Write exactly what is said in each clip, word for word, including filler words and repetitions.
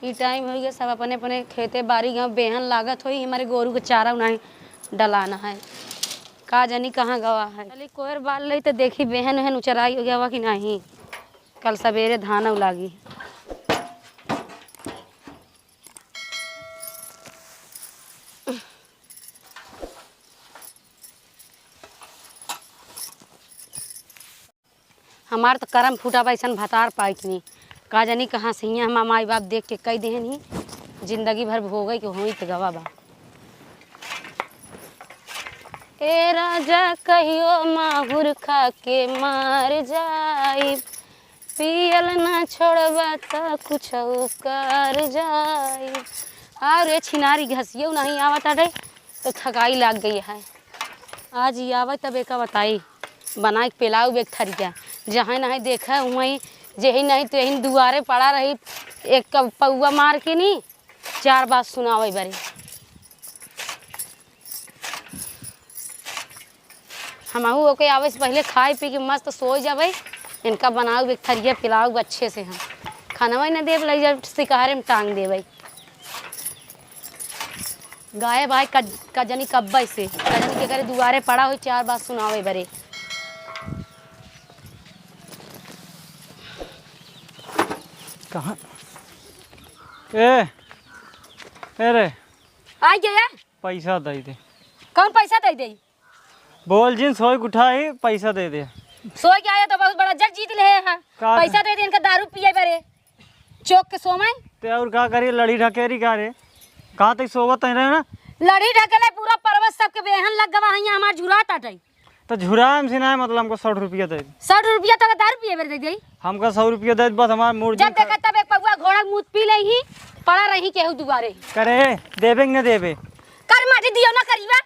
ई टाइम होइ गया, सब अपने अपने खेते बारी गवा, बेहन लागत होई, हमारे गोरू के चारा उनाही डलाना है, का जानी कहाँ गवा है। चली कोयर बाल लई तो देखी बेहन उहन उचराई गवा कि नहीं, कल सवेरे धान लागी। हमार तो करम फूटा बा, अइसन भतार पाई कि नहीं। का जानी कहाँ से हियाँ हमार माई बाप देख के कई देहन ही, जिंदगी भर भोगे के होई त गवा बा। ए राजा कहियो माहुर खा के मार जाई, पियल ना छोड़बा त कुछ कर जाई। और ये छिनारी घसियो नहीं आवत आटे तो थकाई लाग गई है। आज ई आवे तब एका बताई, बनाई के पिलाऊ एक थरिया। जहाँ नहीं देखा वहीं, जेही नहीं तो यही दुआरे पड़ा रही, एक कप पौआ मार के नी, चार बात सुनावे बरे। हमहू ओके आवे से पहले खाए पी के मस्त सो जावे। इनका बनाऊ एक थरिया पिलाऊ अच्छे से हम। खानवा ही न देब, लई जब सिकहरे में टांग देवे। गायब आए का, का जानी कब्बे से, का जानी के करे दुआरे पड़ा होई चार बात सुनावे बरे। कहाँ? ए, ए रे। आ गया? पैसा दे दे। कौन पैसा दे दे? बोल जिन, सोई के उठाई, पैसा दे दे। सोई के आया तो बहुत बड़ा जग जीत ले हैं। का? पैसा दे दे इनका दारू पिए बरे। चौक के सोमय। ते और का करी, लड़ी ढकेरी का रे? कहाँ तक सोवत है रहे ना? लड़ी ढकेले पूरा पर्वत सबके बेहन लग गवा है, यहाँ हमार झुरात आटे। तो झुराए में से ना, मतलब हमको सौ रुपया दे दे। सौ रुपया तो दारू पिए बरे दे दे। हमका सौ रुपया दे दे, बस हमार मूड जब देखा तब एक पौआ घोड़ा के मूत पी ले ही, पड़ा रही केहू दुआरे। करे, देबे कि न देबे? कर माटी दियो ना करीबा।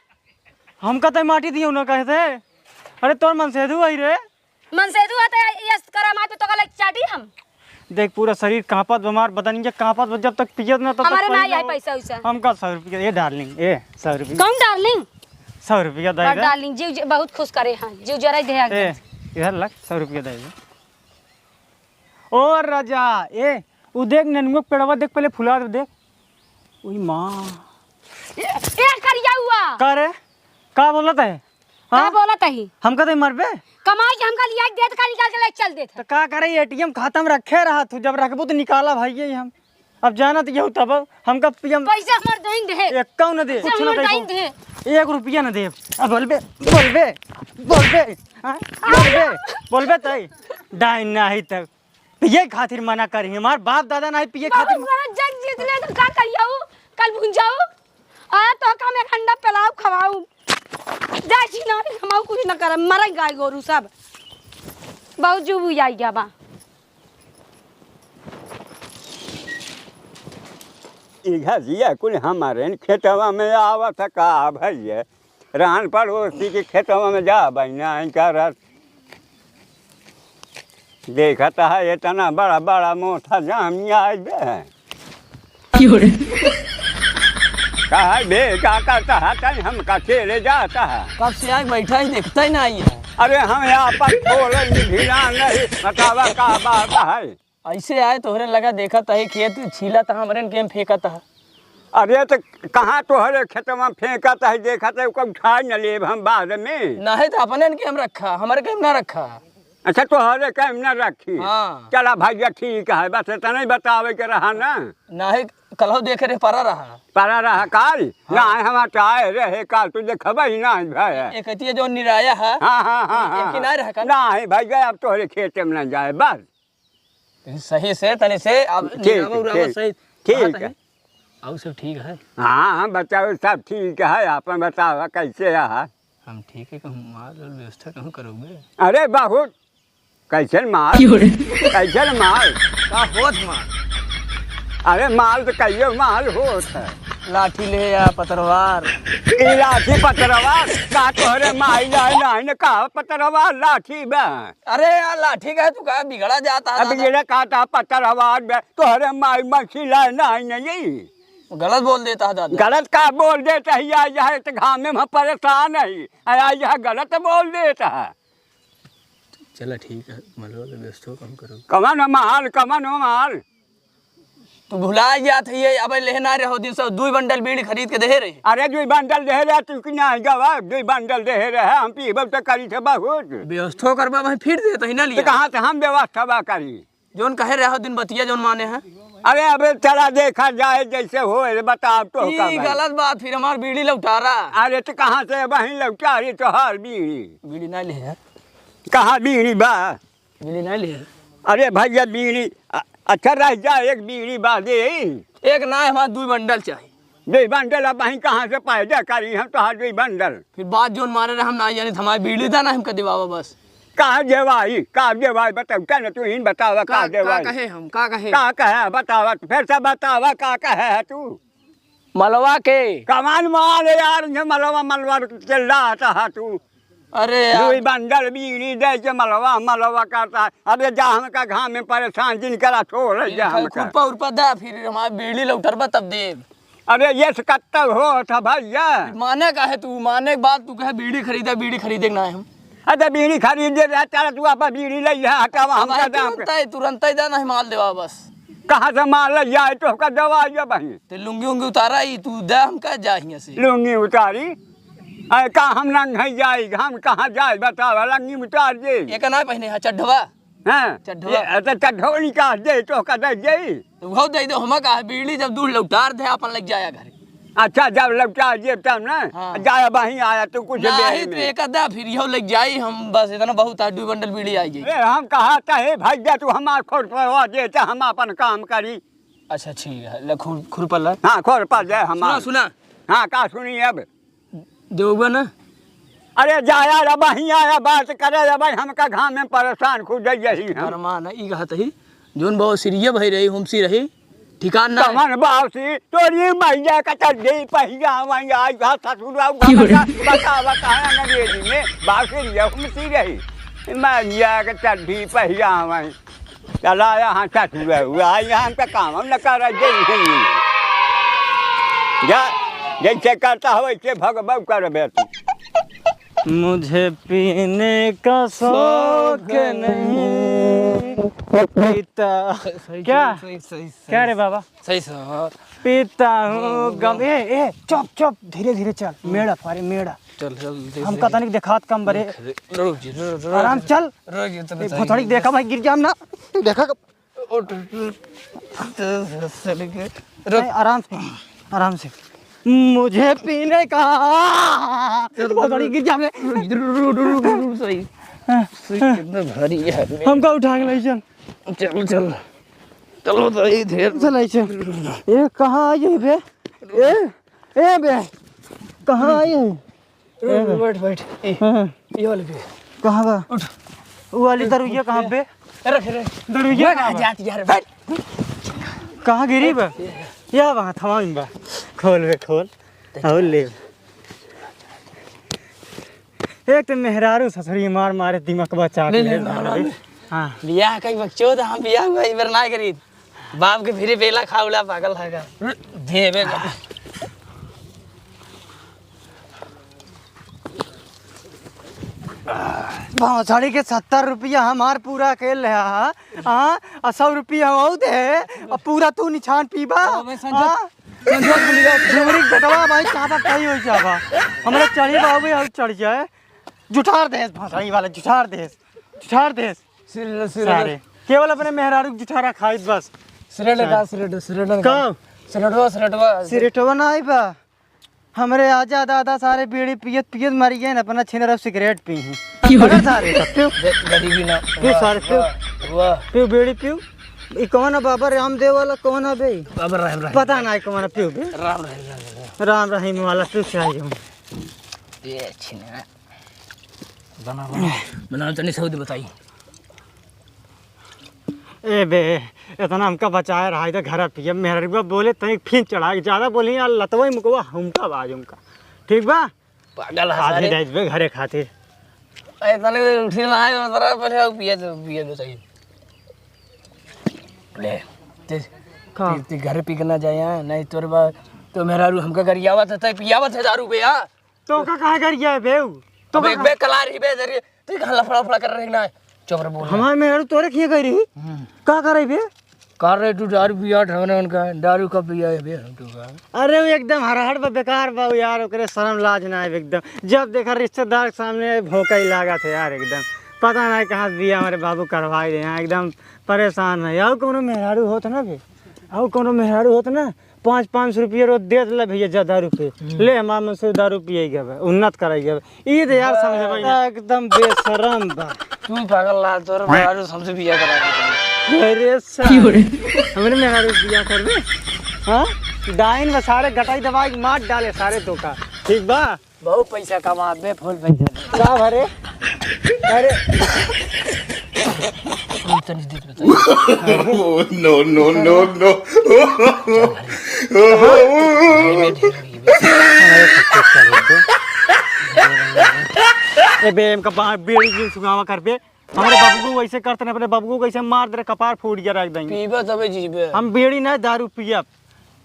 हमका तय माटी दियो ना कहते। अरे तोर मनसेधु आई रे। मनसेधु आते यस करा मार पे तो गलत चाटी हम। देख पूरा शरीर कांपत बा, हमार बदनिया कांपत बा, जब तक पियत ना तब तक हमारे ना पहिले आई हो। पैसा उसा। हमका सौ रुपया, ए डार्लिंग, ए सौ रुपया। कौन डार्लिंग? सौ रुपया दे और दे। डार्लिंग जीव ज-, बहुत खुश करे हैं, जीव जरा दे ए, एकदम। इधर लग, सौ रुपया दे दे। ओ राजा, ए, उ देख नेनुआ के पेड़वा देख, पहले फुला दे देख। उई माँ। ए, ए करिया हुआ। का रे? का बोलत है? का हाँ? बोलत है? हमका तो मरबे? कमाई के हमका लिया के देत का निकाल के ले चल देत है। तो का करे, एटीएम खाता में रखे रहा तू, जब रखबू तो निकाला भाई ये हम। अब जाना तो यहू तब हमका पीएम पैसा हमर दइन दे। एक कौन दे? पैसा कुछ ना हमर दे दइन को। दे। एक रुपया ना दे। अब बोलबे, बोलबे, बोलबे, हाँ? बोलबे, बोलबे तई। डाइन नाही तक। पिए खातिर मना करी, हमार बाप दादा नाही पिए खातिर। बहुत बड़ा जग जीत ले तो का करियाऊ? कल भुंजाऊ। आ तो का में अंडा पिलाऊ खवाऊ। जा छी ना, हमाऊ कुछ ना करब, मरे गाय गोरू सब। बहुत जुबू आई गया बा। ई घसिया कुल हमारे खेतवा में आवत का भैया? रान पड़ोसी के खेतवा में जा बहिना करत। देखत है इतना बड़ा बड़ा मोटा जामिया आइबे है। क्यों रे? कहा बे, का करता है तन हमका अकेले जाता है? कब से आए बैठा ही देखता ही नहीं है। अरे हम आपन बोले भिड़ा नहीं, बतावा का बात है? ऐसे आए तोहरे लगा देखत है खेत छीलत है हमरे के फेंकत है। अरे तो कहाँ तोहरे खेतवा में फेंकत है, देखत है, ओकर उठाए न लेब हम बाद में। नहीं तो अपने के हम रखा, हमरे के हम ना रखा। अच्छा तोहरे के हम ना रखी। हाँ। चला भैया ठीक है, बस इतना ही बतावे के रहा ना। नहीं, कलहो देखे रहे परा रहा। परा रहा काल? हाँ। नहीं हम हटाए रहे काल, तू देखबे ही नहीं भाई। एक अतिया जो निराया है। हाँ, हाँ, हाँ, एक हाँ, किनारे हाँ। है का? नहीं भैया अब तोहरे खेते में ना जाए बस। तनी सही से, तनी से, अब ठीक, निरावा उरावा ठीक, सही। ठीक बात है। है। और सब ठीक है? हाँ, हाँ, बच्चा, सब ठीक है। आपन बतावा, कैसे है? हम ठीक है, कहूँ माल और व्यवस्था कहूँ करोगे? अरे, बहुत। कैसन माल? क्यों रे? कैसन माल? का होत माल? अरे, माल तो कहियो माल होत है। लाठी ले आ, पतरवार। ई लाठी पतरवार? का तोहरे माई लाए नहीं ने कहा पतरवार लाठी बा? अरे यार, लाठी का है, तू का बिगड़ा जाता है अब दादा? ये कहता पत्थर हवा में तोहरे माई मछली लाए नहीं, नहीं। गलत बोल देता है दादा। गलत का बोल देता है यार, यहाँ तो घाम में हम परेशान है, आ यहाँ गलत बोल देता है। चला ठीक है, मलवा के व्यवस्था कम करो। कमन माल, कमन माल। तू भुलाइ जात है, अबे लेहे नाहीं रहे हो दिन सब, दुइ बंडल बीड़ी खरीद के देहे रहे। अरे, दुइ बंडल देहे रहे, तू कि नाहीं गवा, दुइ बंडल देहे रहे, हम पीबो तो करी थे बहुत। व्यवस्थो करबा, वहीं फिर देत ही ना तो लिया। कहाँ से हम व्यवस्था बा करी? जौन कहे रहे हो दिन बतिया जौन माने है। अरे, अबे चला देखा जाए जैसे हो, ये बताओ तो ई का भाई? गलत बात, फिर हमार बीड़ी लौटारा। अरे, तो कहाँ से वहीं लौटारी तोहार बीड़ी? बीड़ी ना ले है। कहाँ बीड़ी बा? बीड़ी ना ले है। अरे भैया, बीड़ी, अ-, अच्छा रह जा, एक बीड़ी बा दे। एक ना, हमार दुइ बंडल चाही। दुइ बंडल अब वहीं कहाँ से पैदा करी हम तोहार दुइ बंडल? फिर बात जौन मारे रहे हम ना जानी, हमार बीड़ी दा ना हमका दिवावा बस। का देवाई, का देवाई, बताओ, का न तू ही बतावा, का, का का देवाई? कहे हम, का कहे? का कहे, बतावा, फिर से बतावा, का कहे है तू? मलवा के। कमान माल यार, ये मलवा, मलवा चिल्लाता है तू। अरे यार। दुइ बंडल बीड़ी दे के मलवा, मलवा करता है। अबे जा हमका घाम में परेशान जिन करा, छोड़ जा इनका हमका। खुरपा उरपा दा, फिर हमार बीड़ी लौटरबा तब देब। अरे, ये से कत्तल हो था भैया। माने का है तू? माने के बाद तू कहे बीड़ी खरीदे, बीड़ी खरीदे के ना है हम। अरे, बीड़ी खरीदे रहे, चल तू आपा बीड़ी ले जा, हटावा, हम भाई, का दाम तुरंत ही, तुरंत ही दा, नहीं माल देवा बस। कहाँ से माल ले जाए, तो का दवा ये बहिन? ते लुंगी उंगी उतारा, ई तू दा, हम का जा हियां से। लुंगी उतारी? अरे, का हम नंग है जाई, हम कहाँ जाए, बतावा, लुंगी उतार दे। ये का ना पहने है, चड्ढवा? हाँ, चड्ढवा। ये, अच्छा, चड्ढो निकाल दे, तो का दे जाई? तो वो दे दो, हमा का है, बीड़ी जब दूर लौटार दे, अपन लग जाया घरे। अच्छा, जब लौटार दे तब ना, हाँ। जाया बहिं आया, तू कुछ नहीं, देर तो में। एक आधा फिर यो लग जाई, हम बस इतना बहुत है, दुइ बंडल बीड़ी आई जाई। ए, हम कहा था, हे भैया, तू हमार खोर परवा दे, तो हम अपन काम करी। अच्छा, ठीक है, ले खुर-, खुरपा ला। हाँ, खोर पर दे हमार। सुना, सुना। हाँ, का सुनी अब? देउबा ना? अरे जा यार, अब वहीं आया बात करे, अब हमका घाम में परेशान खुद यही हम। गरमा ना, ई कहत ही, जौन बहुत सिरिया भई रही, हमसी रही, ठिकान ना। कमन बासी, तोरी मैया का चड्ढी पहिया, वहीं आई घास ससुरा, क्यों रे? बता, बता, अंग्रेजी में, बासी रिया, हमसी रही। मैया का चड्ढी पहिया, वहीं। चला यहाँ ससुर हुआ, यहाँ पे काम हम न कर रहे, जय हिंद। जा, जैसे करता हो, वैसे भगबऊ करबे तू। मुझे पीने का शौक नहीं पीता। सही, सही, क्या? सही, सही, सही, क्या रे बाबा? सही, सही। पीता हूँ गम, ए, ए, चुप, चुप, धीरे, धीरे चल। मेड़ा, अरे मेड़ा। चल, चल, धीरे, हम धीरे। कतनिक देखात कम बरे। रुक जी, रुक, रुक, रुक, आराम रुक। चल। रुक जी, चल, ए, चल, भोसड़ी चल। देखा भाई, गिर जाम ना। देखा कब? उठ, उठ, उठ, उठ, उठ, उठ, उठ। नहीं, आराम से, आराम से। मुझे पीने का। चल, बहुत बड़ी गिर जावे। रुक, रुक, रुक, रुक, रुक, सही। हाँ, सही, हाँ। कितना भारी है। हमका उठा के ले चल। चल, चल। चलो तो ये ढेर। चल, ऐसे। ये कहाँ आई है बे? ए, ए बे, कहाँ आई है? रुक, बैठ, बैठ। ए, हाँ। ये वाली पे। कहाँ बा? उठ। वो वाली दरुइया कहाँ बे? रख, रख। दरुइया बैठ, कहाँ बा? जात यार, बैठ। कहाँ गिरी बा? या वहाँ थमाइन बा। खोल बे, खोल। और ले। एक तो मेहरारू ससुरी मार मारे दिमाग बचा के नहीं, ले नहीं, ना, ना, बे। नहीं। हाँ। बियाह कई बकचोद, हम बियाह हुआ, ई बेर ना करी। बाप के फिर बेला खा उला पागल है का? देवे का। भौसड़ी के सत्तर रुपया हमार पूरा के ले आ, हाँ, आ सौ रुपया हो दे, आ पूरा तू निछान पीबा, अबे संजय, हाँ? संजय भूल गया। झुमरी के बेटवा भाई, कहाँ पर कहीं हो जावा? हमरा चढ़ी बाबू और चढ़ जाए, जुठार देस, भौसड़ी वाला, जुठार देस, जुठार देस। सिर, सिर, सारे। केवल अपने मेहरारू के जुठारा खाइत बस। सिरेट का, सिरेट, सिरेट का। कब? सिरेटवा, सिरेटवा। सिरेटवा ना आई बा। हमरे आजा दादा सारे बीड़ी पियत पियत मर गए न, अपना छिनरा सिगरेट पी हैं। क्यों? पकड़ सारे। दे, गरीबी ना। पीऊ सारे, पीऊ। वाह, वाह। पीऊ बीड़ी पीऊ। ई कौन है बाबा रामदेव वाला, कौन है बे? बाबा राम रहीम। पता ना कौन है, पीऊ बे। राम रहीम, राम रहीम। राम रहीम वाला पीऊ चाहिए हम। ये छिनरा। बना, बना। बना, तनी सऊद बताई। ए बे, इतना हमका बचाए रहा, इधर घर पिए, मेहररुआ बोले, तनी फिन चढ़ा के, ज्यादा बोली यार, लतवई मुकवा, हमका बाज हमका। ठीक बा? पागल है आधे सारे। दे देबे घरे खातिर। ए, तनी उठी ना है, मतलब, पहले आओ, पिए दो, पिए दो सही। ले, ते, का? ते, ते घर पी के ना जाए, हाँ? नहीं, तोर बा, तो मेहरारू हमका गरियावत है, तै पियावत है दारू बे, हाँ? तो का कहा कर गया है बे? तो अबे का एक बे कला रही बे, जरिए, तू कहाँ लफड़ा लफड़ा कर रही ना? चुप रह, बोल। हमार मेहरारू तोरे किए गई रही? हम्म। का करे बे? का रे, तू दारू पियात हवने उनका, दारू कब पिया है बे हम तो का? अरे, वो एकदम हरहर बा, बेकार बा यार, ओकरे शर्म लाज ना है एकदम। जब देखा रिश्तेदार के सामने भोंका ही लागत है यार एकदम। पता नहीं कहाँ से बिया हमारे बाबू करवाई दे, यहाँ एकदम परेशान है। और कोनो मेहरारू होत ना बे, और कोनो मेहरारू होत ना, पाँच, पाँच सौ रुपया रोज दे देला भैया, जा दारू पे। हम्म। ले, हमार मन से दारू पिए गए, उन्नत कराई गए। ई तो यार समझे भाई ना। एकदम बेशरम बा। तू ही पागल ला, तोर दारू हमसे बिया करा दे। अरे सारे, हमरे मेहरारू बिया करबे? हाँ? डाइन बा सारे, गटाई दवाई के मार डाले सारे तो का। ठीक बा? बहुत पैसा कमाबे, फुल पैसा। का भरे? अरे। तनी देख बता। Oh, no, no, no, no। ए बे, इनका बा-, बीड़ी जिन सुनावा कर बे। हमारे बाबू को वैसे करते ना, अपने बाबू को कैसे मार दे रहे, कपार फूट गया रख देंगे। पीबे तबे जीबे। हम बीड़ी ना, दारू पियब।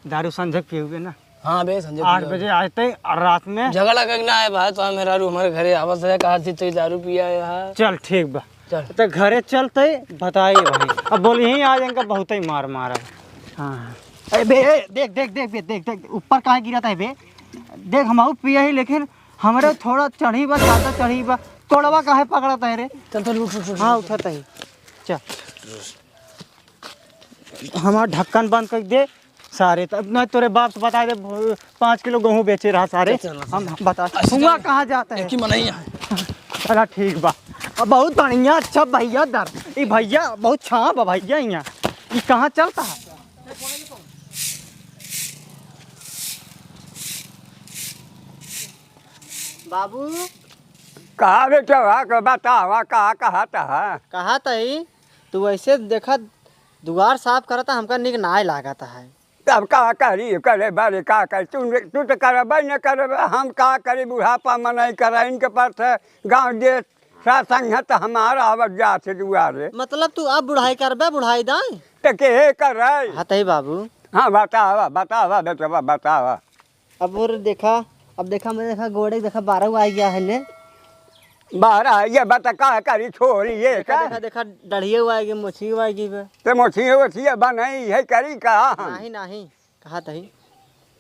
दारू संझक पियबे ना। हाँ बे, संझक आठ पियब। बजे आते और रात में। झगड़ा करके ना आए भाई, तो मेहरारू हमारे घरे आवत है, कहा थी तो दारू पिया है यहाँ। चल ठीक बा। चल। तो घरे चलते बताई भाई। अब बोली ही आज इनका बहुत ही मार मारा। हाँ। ए बे, ए, देख, देख, देख, देख, देख, देख, ऊपर काहे गिरत है बे? देख, हम पिया ही, लेकिन हमरे थोड़ा चढ़ी बा, ज्यादा चढ़ी बा। तोड़वा काहे पकड़त है रे? चल, चल, उठ, उठ, उठ, हाँ, उठ। उठत है। चल। हमार ढक्कन बंद कर दे सारे। तब ना तोरे बाप से बता दे, पाँच किलो गेहूँ बेचे रहा सारे। चल, चल, चल। हम बता, अच्छा, हुआ चल। कहाँ जाता है? एक ही मनई है। चला ठीक बा। अब बहुत बढ़िया, अच्छा भैया दर, ई भैया बहुत छाप बा भैया यहाँ। ई कहाँ चलता है? बाबू। कहा बेटवा के बतावा, का कहत है? कहत है, तू ऐसे देखा, दुआर साफ करता, हमका निक नाय लागत है। तब का करी, करे बारे का करी, तू, तू तो करबे न करबे, हम का करी, बुढ़ापा मनई करे, इनके पास है, गाँव देश सा संगत हमारा आवत जात है दुआरे। मतलब तू अब बुढ़ाई करबे, बुढ़ाई दाई? तो के करे? हाँ, तही बाबू। हाँ, बतावा, बतावा, बेटवा, बतावा। अब और देखा, अब देखा, मैं देखा, गोड़े देखा, बारह आ गया है ने। बारह आ गया, बता का करी, छोरी ये देखा, का? देखा, देखा, डढ़िए आ गई, मोछिए आ गई बे। ते मोछिए ओछिए बनाई है, करी का हम? नहीं, नहीं, कहा तही।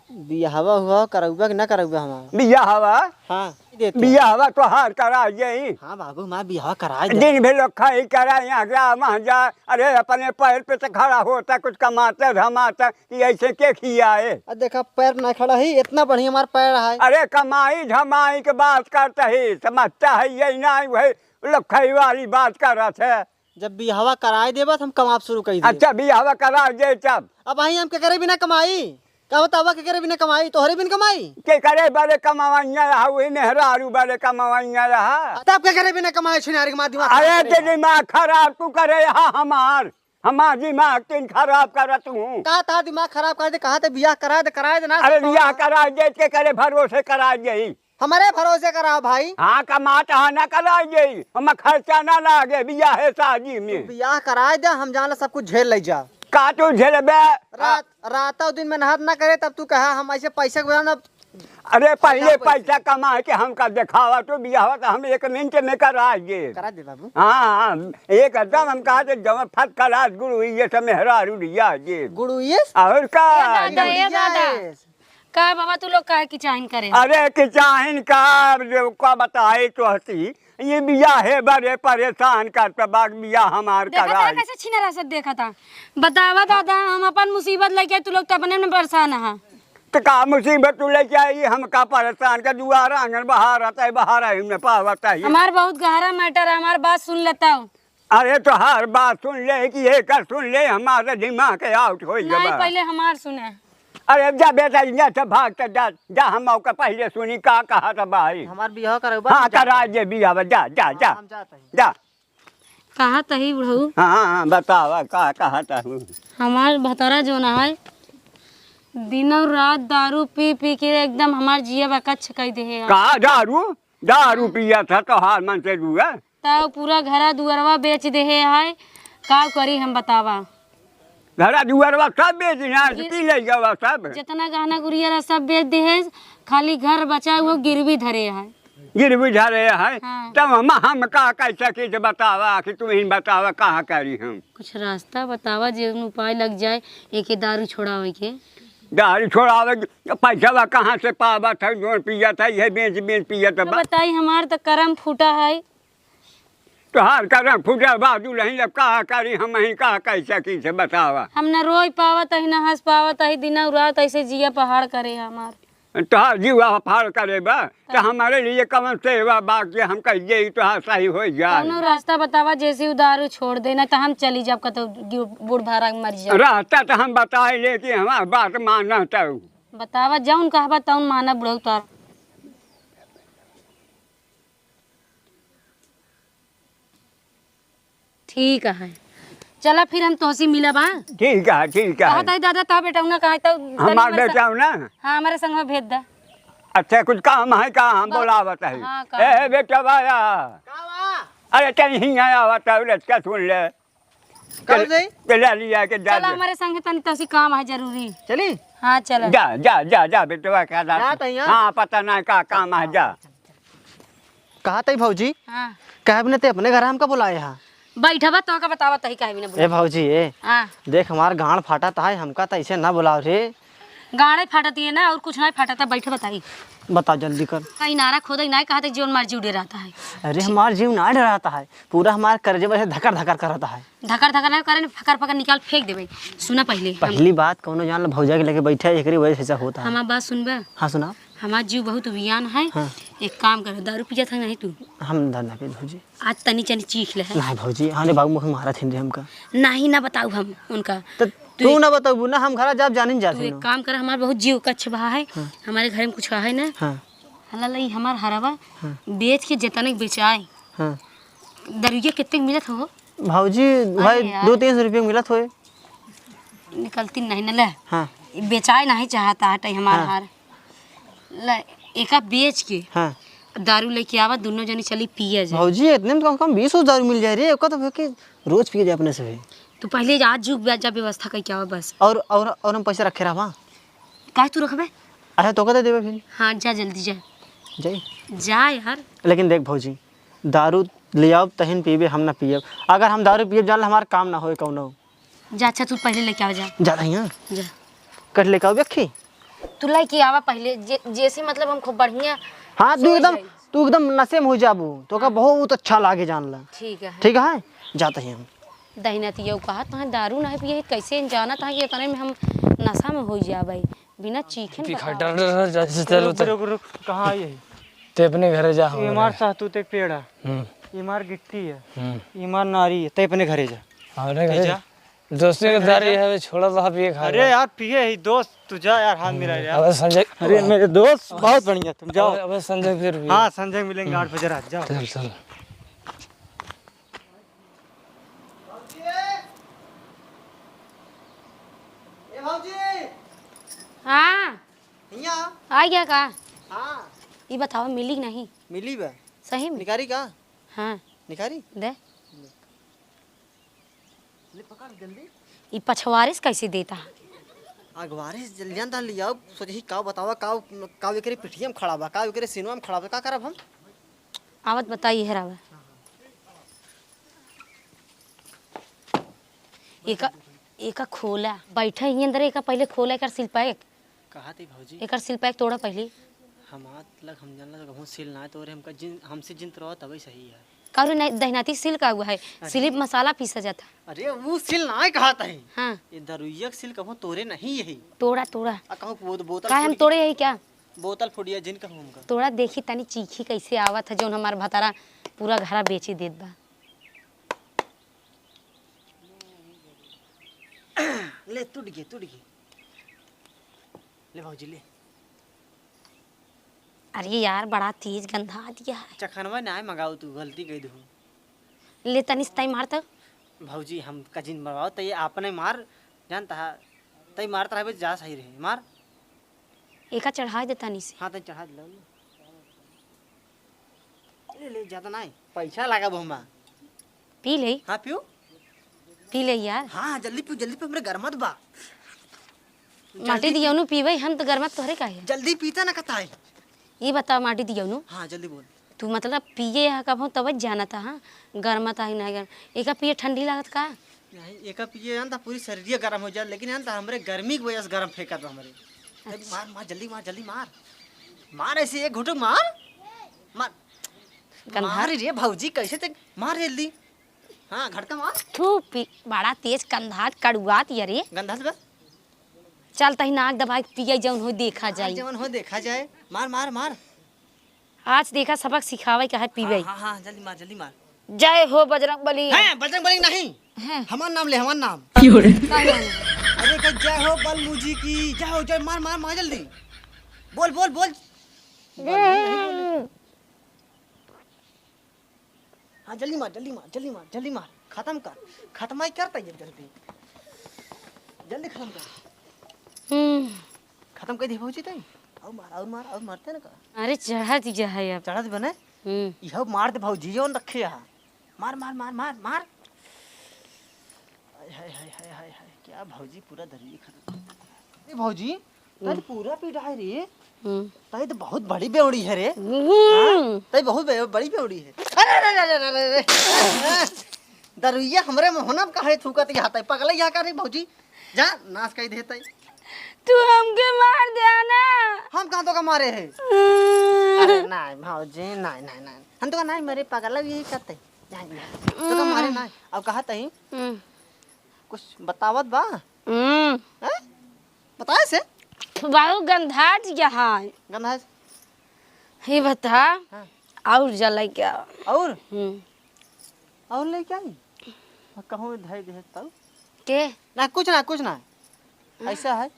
बियाहवा हुआ, करौबा कि ना करौबा हमार? बियाहवा? हाँ, देते। बियाहवा तोहार करा जाई। हाँ बाबू, हमार बियाहवा करा दे। दिन भर लोग खाई करा, यहाँ जा, वहाँ जा, अरे, अपने पैर पे तो खड़ा होता, कुछ कमाता, धमाता, कि ऐसे के खियाए? आ देखा, पैर ना खड़ा ही, इतना बढ़िया हमार पैर है। अरे, कमाई धमाई के बात करता ही, समझता है यही ना, वही लोग खाई वाली बात करत है। जब बियाहवा कराए देबा, तो हम कमाब शुरू कर देब। अच्छा, बियाहवा करा दे तब। अब आई हम के करे बिना कमाई? का बतावा, के करे बिना कमाई? तोहरे बिन कमाई? के करे बारे कमावैया रहा, वही मेहरारू बारे कमावैया रहा। तब के करे बिना कमाई, छिनारी के मार दिमाग खराब अरे, करे ते बा। दिमाग खराब तू करे हा हमार। हमार दिमाग तीन खराब करत हूँ। का तार दिमाग खराब कर दे, कहा ते बियाह करा दे, कराए दे ना, अरे, तो बियाह करा दे, के करे भरोसे करा दे। हमारे भरोसे कराओ भाई। हाँ, कमात हा ना कराए दे, हम खर्चा ना लागे बियाह शादी में। बियाह कराए दे, हम जान सब कुछ झेल ले जा। का तू झेलबे? रात, रात और दिन मेहनत ना करे, तब तू कहा हम ऐसे पैसा के बजाय ना अरे, पहिले पैसा कमाए के हमका देखावा, तो बियाहवा तो हम एक मिनट में करा दे। करा दे बाबू। हाँ, हाँ, एकदम हम कहा थे, जवन फट कलास गुड़ुइये से मेहरारू लिया दे। गुड़ुइये से? और का? ए दादा, ए दादा। गुड़ुइये से। का बाबा, तू लोग काहे किचाहिन करे? अरे, किचाहिन का, अब जो का बताए तो हती, ये बियाहे बरे परेशान करत बा, बियाह हमार देखा था कराई। कैसे छिनरा से देखा था? बतावा दादा, हम अपन मुसीबत लेके, तू लोग तो अपने में परेशान हा। तो का मुसीबत तू लेके आई? हम का परेशान का दुआर आंगन बहारत है, बहार आई में पावत है। हमार बहुत गहरा मैटर है, हमार बात सुन लेता हूँ। अरे तो हर बात सुन ले कि एकर सुन ले, हमारा दिमाग के आउट हो नहीं, गया। पहले हमार सुने। अरे जा बेटा, यहाँ से भाग के जा, जा हम ओकर पहले सुनी का कहा था भाई। हमार बियाह करबा, हाँ, हम जात करा हई। दे बियाह, जा, जा, हाँ, जा। हम जात हई। जा। कहा तही बुढ़ऊ। हाँ, हाँ, बतावा, का कहा तहू? हमार भतारा जोन है, दिन और रात दारू पी पी के एकदम हमार जिया बकच्छ कई देहे है। का दारू? दारू पिया था तोहार मन से जुआ? तब पूरा घरा दुअरवा बेच देहे है, का करी हम बतावा? घरा दुअरवा सब बेच दिया, ये पी ले गवा सब। जितना गहना गुरिया रहा सब बेच देहे, खाली घर बचा वो गिरवी धरे है। गिरवी धरे है, हाँ। तब हम, हम का कह सकी से बतावा कि तुम ही बतावा कहाँ करी हम। कुछ रास्ता बतावा जे उपाय लग जाए, एके दारू छोड़ावे के। दारू छोड़ावे के पैसा कहाँ से पावत है, जोन पियत है, ये बेच, बेच पियत तो बा। बताई, हमार तो करम फूटा है। तोहार करम फूटा बा, दुलहिन, अब का करी हम, ही का कह सकी से बतावा। हम न रोई पावत ही, न हँस पावत ही, दिन और रात ऐसे जिया पहाड़ करे हमार। तोहार जीवा पहाड़ करे बा, तो हमारे लिए कौन सेवा बा कि हम कह दे तोहार सही हो जाए। कौनो रास्ता बतावा, जैसे उ दारू छोड़ दे, ना तो हम चली जाब कतौ गिर-, बूढ़ भारा के मर जाब। रास्ता तो हम बताए ले कि हमार बात मानत हऊ। बतावा, जौन कहबा तौन मानब बुढ़ऊ तोहार। ठीक है, चला फिर हम तोहसे मिलब, हाँ? ठीक है, ठीक है। कहत है दादा, तोह बेटौना कहत है, तनी हमार हमरे सा-, बेटौना? हाँ, हमरे संग में भेज दा। अच्छा, कुछ काम है का? हम बा-, बोलावत है। हाँ, काम ए, है। बेटा बाया। का बा? अरे, तनी हियाँ आवत है, लचका सुन ले। का चल, जाई? चला लिया के जा चला दे। हमरे संग, तनी तोहसे काम है जरूरी। चली? हाँ, चला। जा, जा, जा, जा, बेटवा का जा। जा तैया। हाँ, पता ना का काम है, जा। कहा तई भौजी? हाँ। कहे बिना ते अपने घर हमका बुलाए हा? बैठबा तो का बतावा तही कहे बिना ए बुलाए। भौजी, ए। हाँ। देख हमार गांड फाटत है, हमका तो ऐसे ना बुलाओ रे। गांडे फाटत है ना, और कुछ नहीं फाटत है, बैठे बताई। बताओ जल्दी कर। कहीं नारा खोदे नहीं कहते जोन मार जीव डराता है। अरे हमार जीव ना डराता है, पूरा हमार करेजे में से धकर धकर करता है। धकर धकर ना करे, फकर फकर निकाल फेंक देबे। सुना पहले हम पहली बात, कौनो जान ला भौजा के लेके बैठे है, एकरी वजह से ऐसा होता है। हमार बात सुनबे? हाँ, सुनाओ। हमार जीव बहुत उबियान है। हाँ। एक काम कर, दारू पियत है नहीं तू? हम दारू ना पी भौजी। आज तनी चनी चीख ले है। नहीं भौजी, हमारे बाबू मुख मारा थीन रे हमका। नहीं ना बताऊ हम उनका। तो तू तू एक ना बताऊ ना, हम घरा जाब जानिन जात तू ही एक ना। काम कर, हमार बहुत जीव कच्छ बहा है। हाँ। हमारे घर में कुछ है ना। हाँ। हला लई हमार हरवा हाँ। बेच के जितने बेचाए। हाँ। दरुइया कितने मिलत हो? भौजी, भाई, अरे यार। दो तीन सौ रुपये मिलत होए। निकलती नहीं न ले। हाँ। ई बेचाए नहीं चाहता हटे हमार हाँ। हार। ले, एका बेच के हाँ। दारू लेके आवा, दोनों जनी चली पिए जाए। भौजी, इतने में तो कम से कम बीस दारू मिल जाए रे, एका तो के रोज पिए जाए अपने से भी। तू पहले आज जुग ब्या-, जा व्यवस्था करके आवा बस। और, और, और हम पैसा रखे रहवा। काहे तू रखबे? अरे, तो का दे देबे फिर? हाँ, जा जल्दी जा। जाई? जा यार। लेकिन देख भौजी, दारू ले आउब तहिन पीबे, हम ना पियब। अगर हम दारू पियब जान ले, हमार काम ना होए कौनो। जा, अच्छा, तू पहले लेके आवा, जा। जा रही हैं? जा। कट लेके आउब अक्खी? तू लेके आवा पहले, जे-, जैसे मतलब हम खूब बढ़िया हाँ, तू सोए एकदम, जाई। तू एकदम नशे में हो जाबू, तो का हाँ। बहुत अच्छा लागे जान ला। ठीक है। ठीक है? जाते हैं हम। दहिना तियौ कहत हैं, दारू नहीं पिए, कैसे जानत हैं कि इतने में हम नशा में हो जाबे, बिना चीखे न की खा बतावे। डर, डर, डर, जैसे चलो रुक, तो। रुक, रुक, कहाँ आई है? ते अपने घरे जा, हम ये हमारे मार घरे। सहतूत एक पेड़ है, हम्म। ये मार गिट्टी है, हम्म। ये मार नारी है, ते अपने घरे जा। हमरे ए घरे जा। जा। दोस्ती के अरे दारी जा। है, छोड़ा तो पिए खा अरे ले। यार, पिए ही दोस्त, तू जा यार, हाथ मिला यार। अबे संजय। अरे मेरे दोस्त, बहुत बढ़िया, तुम जाओ। अबे, अबे संजय फिर भी। हाँ, संजय मिलेंगे हम्म। आठ बजे रात, जाओ। चल, चल। ए भौजी! हाँ। हियाँ। आ गया का? हाँ। ई बतावा, मिली कि नहीं? मिली बा। सही में? निकारी का? हाँ। निकारी? दे। ले पकड़ जल्दी। ई पछवारिस कैसे देता है? अगवारिस जल्दी जानता लियाओ, सोचही का बतावा, का, का एकरे पिठिया में खड़ा बा, का एकरे सीनवा में खड़ा बा, का करब हम? आवत बताई है रावा। एका, एका खोला, बैठा ही अंदर, एका पहले खोला एकर सिल पैक। कहा थी भौजी? एकर सिल पैक तोड़ा पहले। हमार लग हम जानला तो कहूँ सिल ना तोरे, हमका जिन, हमसे जिन तोड़वा तबे सही है। का रे नहीं, दहिनाती सिल का हुआ है? अरे। सिलिप मसाला पीसा जाता। अरे वो सिल ना कहा था। हाँ। ये दरुइया के सिल कहूँ तोरे नहीं यही। तोड़ा, तोड़ा। आ कहूँ वो बोतल काहे हम फूटी तोड़े यही क्या? बोतल फुटिया जिन कहूँ हमका। तोड़ा देखी तनी चीखी कैसे आवत है, जौन हमार भतारा पूरा घरा बेची देत बा। ले, टूट गए, टूट गए। ले भौजी, ले। अरे यार, बड़ा तेज गंधा दिया है। चखनवा ना मंगाओ तू, गलती कह दू। ले तनी से तई मार तो। भौजी, हम कजिन मंगाओ, तई आपने मार, जानता है, तई मारता रहे, जा सही रहे, मार। एका चढ़ा दे तनी से। हाँ, तनी चढ़ा दे, ले, ले, ज्यादा नहीं, पैसा लगा बहुमा। पी ले। हाँ, पियो। पी ले यार। हाँ, जल्दी पियो, जल्दी पियो, हमरे गरमत बा। माटी जल्दी दियौनु पीबे, हम तो गरमत तोहरे काहे? जल्दी पीता ना कताई। ये बता, माटी दियौनु? हाँ, जल्दी बोल। तू मतलब पिए ह कबहूँ तब जानत ह, हाँ? गरमत ह ही ना गरम। एका पिए ठंडी लागत का? नहीं, एका पिए जान त पूरी शरीरिया गरम हो जाए, लेकिन जान त हमरे गर्मी की वजह से गरम फेंकत बा हमरे। अरे अच्छा। मार, मार, जल्दी मार, जल्दी मार। मार ऐसे एक घुटुक मार। मार। गंधा। मार रे भौजी, कैसे ते मार जल्दी। हाँ, घटका मार। थू, पी-, बड़ा तेज कंधात, कड़ुआत ये रे। गंधात बा? चल तही नाक दबाए के पिए, जौन हो देखा हाँ, जाई। जौन हो देखा जाए। मार, मार, मार। आज देखा सबक सिखावे का है पीवे। हाँ, हाँ, हाँ, जल्दी मार, जल्दी मार। जय हो बजरंग बली। हैं, बजरंग बली नहीं। हैं। हमार नाम ले, हमार नाम। का नाम? अरे कह जय हो बल मुजी की, जय हो, जय, मार, मार, मार जल्दी। बोल, बोल, बोल। हम्म। हाँ, जल्दी मार, जल्दी मार, जल्दी मार, जल्दी मार। खत्म कर। खत्म ही करता ये जल्दी। जल्दी खत्म कर। हम्म। खत्म कर दे भौजी तई। और मार, और मार, और मारते ना का। अरे चढ़त ही जा है अब। चढ़त बने? हम्म। यह मार दे भौजी, जौन रखे यहाँ। मार, मार, मार, मार, मार। हाय, हाय, हाय, हाय, हाय, हाय। क्या भौजी पूरा दरिये खत्म। ए भौजी, तै तो हम्म। पूरा पी डाय रे। हम्म। तै तो बहुत बड़ी बेवड़ी है रे। हम्म। हाँ? तै बहुत बे-, बड़ी बेवड़ी है। अरे, अरे, अरे। दरुइया हमरे मोहना में काहे थूकत यहाँ तै? पगला यहाँ का रे भौजी? जा, नाश कई देतै। तू हमके मार दे ना। हम कहाँ तोका मारे है? हम्म। अरे, नहीं, भौजी, नहीं, नहीं, नहीं। हम तोका नहीं मारे, पगला यही करते। नहीं, नहीं। तोका मारे नहीं। अब कहा तही? हम्म। कुछ बतावत बा? हम्म। हैं? बताए से? बहुत गंधात यहाँ। गंधात? ये बता, हाँ। और जा लेके आओ। और? हम्म। और लेके आई? कहूँ धै दे तब? के? ना, कुछ ना, कुछ ना। हाँ। ऐसा है,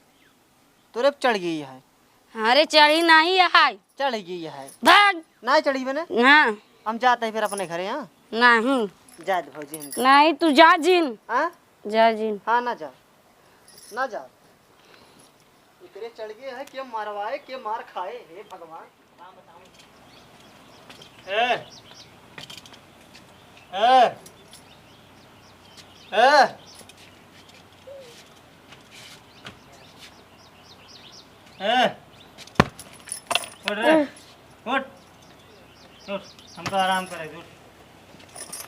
तोरे पे चढ़ गई है। अरे, चढ़ी नहीं है। चढ़ गई है। भाग। ना चढ़ी बने? हाँ। हम जाते हैं फिर अपने घरे, हाँ? नहीं। जा दे भौजी हमको। नहीं, तू जा जिन। हाँ? जा जिन। हाँ, ना जा। ना जा। इतने चढ़ गए हैं, के मरवाए, के मार खाए, हे भगवान। ए, ए, ए, ए, उठ रे, उठ, उठ, हमका आराम करे दे, उठ,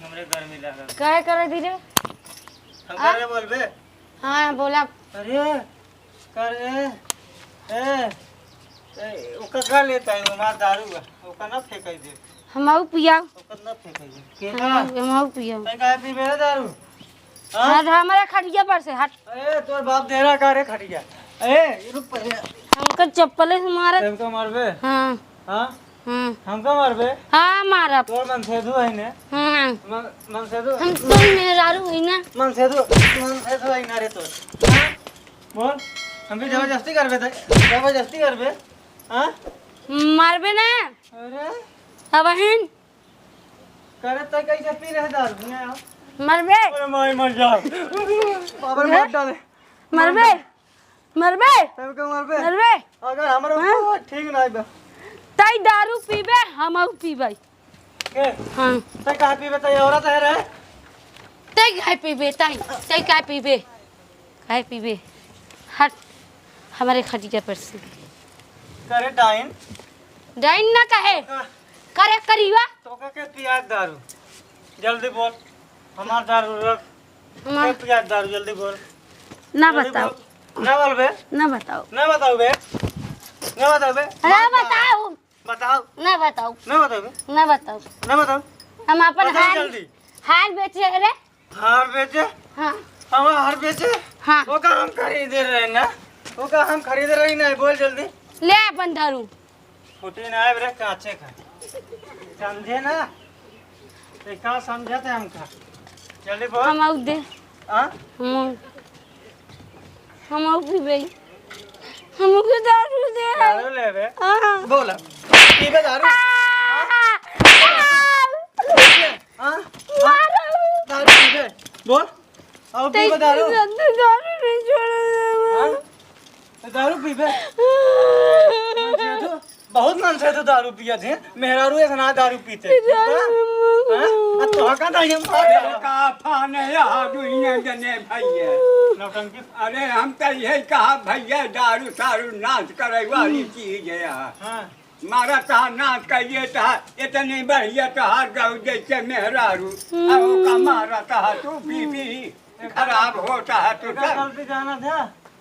हमरे गर्मी लागल। काहे करे दी रे? हम आ? करे बोलबे? हाँ, बोला। अरे, का रे? ए, ए, ओका का लेता है? हमार दारू बा। ओका ना फेंकाई दे। हमहू पियाओ। ओका ना फेंकाई दे। के का? हमहू, हमहू पियाओ। तै काहे पीबे रे दारू? हाँ? हट, हमारे खटिया पर से हट। ए, तोर बाप देहरा का रे खटिया? ए, रुक पहले। हमका चप्पले से मारत। हमका मारबे? हाँ। हाँ? हम्म। हमका मारबे? हाँ, मारब। तोर मनसेधु है ने? हाँ। मन-, मनसेधु? हम तो मेहरारू है ना। मनसेधु, मनसेधु है ना रे तोर? हाँ? बोल, हमके जबरदस्ती करबे त, जबरदस्ती करबे? हाँ? मारबे ना। अरे? अबहिन। करे त कैसे पी रहे दारू? हियाँ आओ। मरबे। अरे माई, मर जा। बाबर हैं? मार डाले। मरबे। मरबे? तब का मरबे? मरबे? अगर हमरे हाँ? ऊपर ठीक ना बा। तई दारू पीबे, हमहू पीबे। के? हाँ। तई काहे पीबे? तई औरत है रे? तई काहे पीबे? तई, तई काहे पीबे? काहे पीबे? हट, हमरे खटिया पर से। करे डाइन? डाइन ना कहे। का? करे करिया। तोका के पिया दारू? जल्दी बोल, हमार दारू रख। हमार के पिया दारू, जल्दी बोल। ना जल्दी बताओ। बोल। ना बोलबे? ना बताओ। ना बताओ बे। ना बताओ बे। ना बताओ। बताओ। ना बताओ। ना बताओ बे। ना बताओ। ना बताओ। हम अपन बताओ हार, जल्दी। हार बेचे है रे। हार बेचे? हाँ। हम हार बेचे? हाँ। ओका हम खरीदे रहे ना। ओका हम खरीदे रही ना, बोल जल्दी। ले अपन दारू। फूटी ना आए रे, काचे का। समझे ना? ते का समझत है हमका? जल्दी बोल। हम आऊ दे। हाँ? हम आऊ। हम आऊ पीबे। हमके दारू दे। दारू लेबे? हाँ। बोल। पीबे दारू? हाँ। हाँ? हाँ? मारो। दारू पीबे? बोल। आऊ पीबे दारू? दारू नहीं छोड़ा। हाँ? तो दारू पीबे? मनसेधु, बहुत मनसेधु दारू पियत है। मेहरारू ऐसा ना दारू पीते। दारू हाँ? आ तोहका दारू हम अरे का फान है यार दुनिया जने भैया। नौटंकी। अरे हम तो यही कहा भैया दारू सारू नाश करे वाली चीज है यार। हाँ। मारा तहा नाच कइले तहा, इतनी बढ़िया तहा गौ जैसे मेहरारू, हम्म। और का मारा तहा तू पी पी, खराब होता है तू एकर सब। गलती जाना था,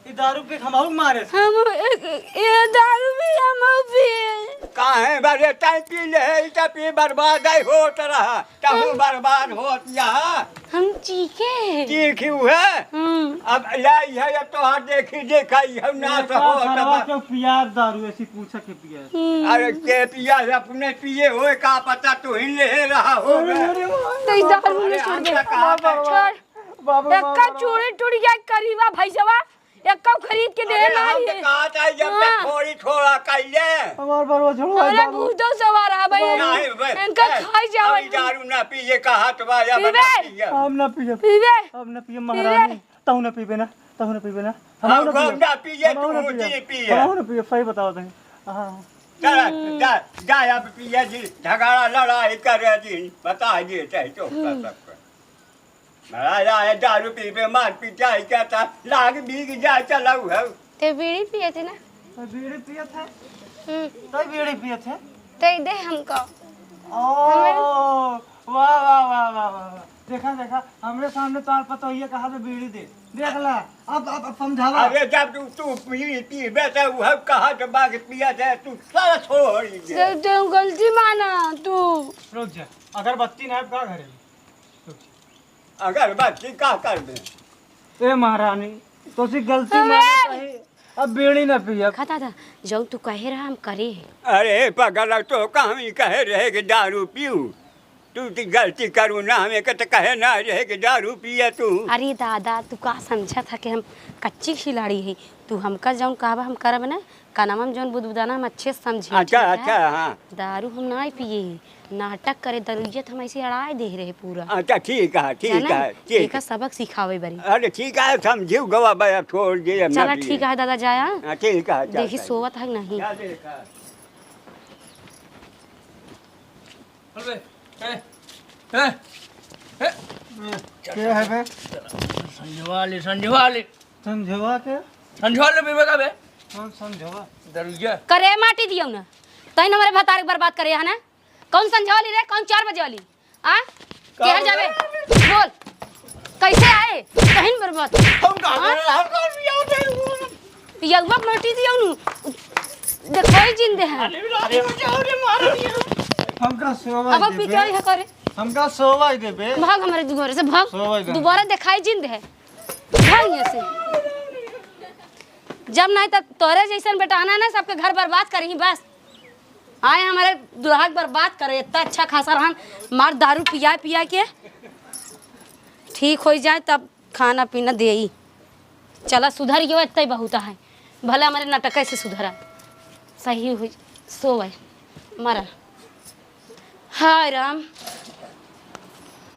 ई दारू पी के हमहू मारे थे। हम एक, ये दारू भी हमहू पिए। काहे बरे तै पी ले, ई त पी बर्बाद ही होत रहा, तहू बर्बाद होत यहाँ। हम चीखे। चीखी हुए? हम्म। अब लाई है, अब तोहार देखी देखा, ई हम ना देखा, सहो, सरवा तब क्यों पिया दारू, ऐसी पूछा के पिया। हम्म। अरे के पिया है, अपने पिए होए, का पता तू ही ले रहा हो। अरे, अरे, अरे, तई दारू अरे, ने छोड़ हम दे। का कहा था? छोड़। बाबा, एक्का बाबा। चूड़ी टूट गया, करीबा भैसवा, एक्का खरीद के दे अरे, ना हम आई तो है। कहा था, जब तक हाँ। थोड़ी थोड़ा कइले। हमार बरवा छोड़ो, अरे, बाबा। भूतो सवार है भाई, बाबा। नहीं, बे, इनका ए, खाई जाओ। अभी दारू ना पिए, कहा तो भाई, अब पीबे? ना पिए। हम ना पिए। पीबे? हम ना पिए, पीबे? महारानी। तहू ना पीबे ना, तहू ना पीबे ना। हम हम ना हम पिए। ना पिए, हम तू ना मुझे पिए। पिए। हम ना पिए, सही बताओ तहीं। हाँ। जा, हम्म। जा, जा, अब पिए जी, झगड़ा लड़ाई करे जी, बता दिए चाहे तो कर हम्म। सकते। महाराज आए दारू पी पे मार पिटाई करता, लाग बीग जा चलाऊ है। ते बीड़ी पिए थे ना? तो बीड़ी पिए थे? हम्म। तो बीड़ी पिए थे? ते दे हमको। ओ, हमें वाह, वाह, वाह, वाह, वाह, वाह। देखा, देखा, हमरे सामने तोर पतोहिया कहा तो बीड़ी दे। देख ला, अब, अब, अब समझावा। अरे जब तू, तू बीड़ी पीबे तो वह कहा तो बाग पिया थे, तू सारा छोड़ दे। ते, ते गलती माना तू। रुक जा, अगरबत्ती ना का घरे? रुक जा। अगरबत्ती का करबे? ए महारानी, तोसी गलती अबे! माना चाही, अब बीड़ी ना पियब। खाता था, जौन तू कहे रहा, हम करे हैं। अरे पगला, तो कहाँ ही कहे रहे कि दारू पीऊ? तू तो गलती करू ना, हमें के तो कहे ना रहे कि दारू पिए तू। अरे दादा, तू का समझा था कि हम कच्ची खिलाड़ी है? तू हमका जौन कहबा, हम करब ना। कनवा में जौन बुदबुदाना हम अच्छे से समझे, अच्छा, ठीक है? अच्छा, हाँ। दारू हम नाहीं पिए ही, नाटक करे, दरुइया त हम ऐसे अड़ाए दे रहे पूरा। अच्छा, ठीक है, ठीक जाना है, है? ठीक एका है। सबक सिखावे बरी। अरे ठीक है, समझिउ गवा बया, छोड़ दे, हम ना चला पिए। ठीक है दादा, जाया। हाँ, ठीक है, चल, देखी चल। सोवत है कि नहीं। जा देखा। अरे, ए, ए, ए। के है बे? संझवा ले, संझवा ले। संझवा के? संझवा ले पीबे का बे? कौन संझवा? दरुइया। करे माटी दियो ना। तैं हमारे भतार के बर्बाद करे है ना? कौन संझवा ली रे? कौन चार बजे वाली? आ? का केहर बोला? जाबे? बोल। कैसे आए? कहीं बर्बाद। हम का हाँ? करे? हम का पिया उठे? पियउवा माटी दियो नु। देखो ही जिंदे है। अरे, अरे, बचाओ रे, मारो रे। हमका सोवा अब देबे। पिटाई है करे। हमका सोवा देबे। भाग हमारे दुआरे से, भाग। सोवा दे। दोबारा दिखाई जिंदे है। भाग यहाँ से। जब नहीं तब तोरे जैसन बेटा आना ना, सबके घर बर्बाद करी बस। आए हमारे दुल्हा के बर्बाद करे, इतना अच्छा खासा रहन, मार दारू पिया पिया के ठीक हो जाए, तब खाना पीना देई। चला सुधर गयो, इतना ही बहुत है, भले हमारे नाटक से सुधरा, सही हुई, सोवे, मरा। हाय राम,